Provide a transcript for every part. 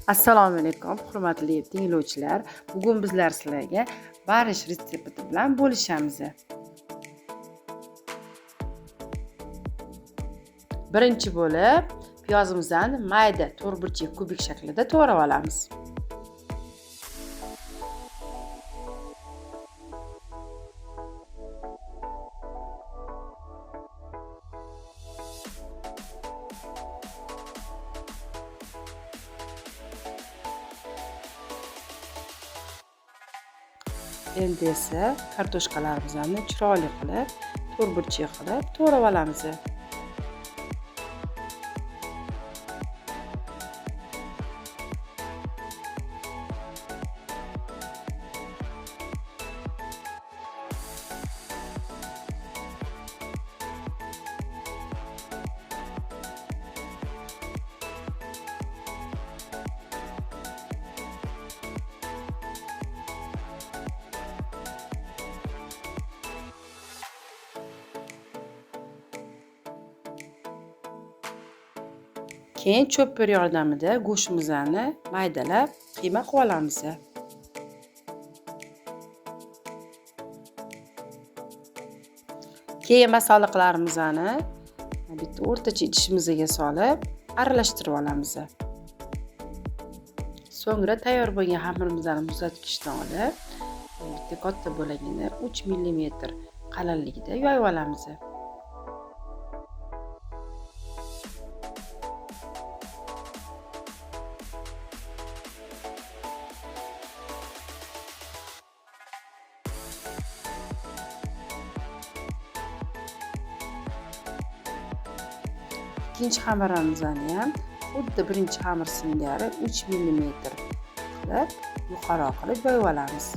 Assalomu alaykum hurmatli tinglovchilar. Bugun bizlar sizlarga balish retsepti bilan bo'lishamiz. Birinchi bo'lib piyozimizni mayda to'rtburchak kubik shaklida to'g'rab olamiz. Endi esa kartoshkalarimizni chiroyli qilib, to'rtburchak qilib to'g'rab olamiz. Keyin cho'pir yordamida go'shtimizni maydalab qiyma qilib olamiz. Keyin masalliqlarimizni bitta o'rtacha idishimizga solib aralashtirib olamiz. So'ngra tayyor bo'lgan xamirimizni muzlatgichdan olib, bitta katta bo'lagini 3 mm qalinligida yoyib olamiz. Ikkinchi xamirimizni ham xuddi birinchi xamir singari 3 mm qilib yuqori qilib yoyib olamiz.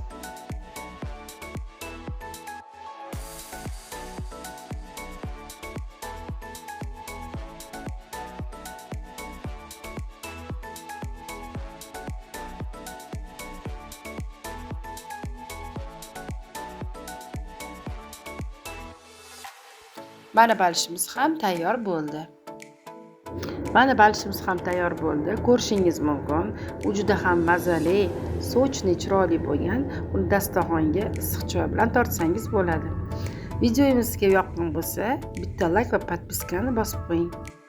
Mana balishimiz ham tayyor bo'ldi. Mana balishimiz ham tayyor bo'ldi. Ko'rishingiz mumkin. U juda ham mazali, sochli, chiroyli bo'lgan. Uni dasturxonga issiq choy bilan tortsangiz bo'ladi. Videomiz sizga yoqqan bo'lsa, bitta like va podpiskani bosib qo'ying.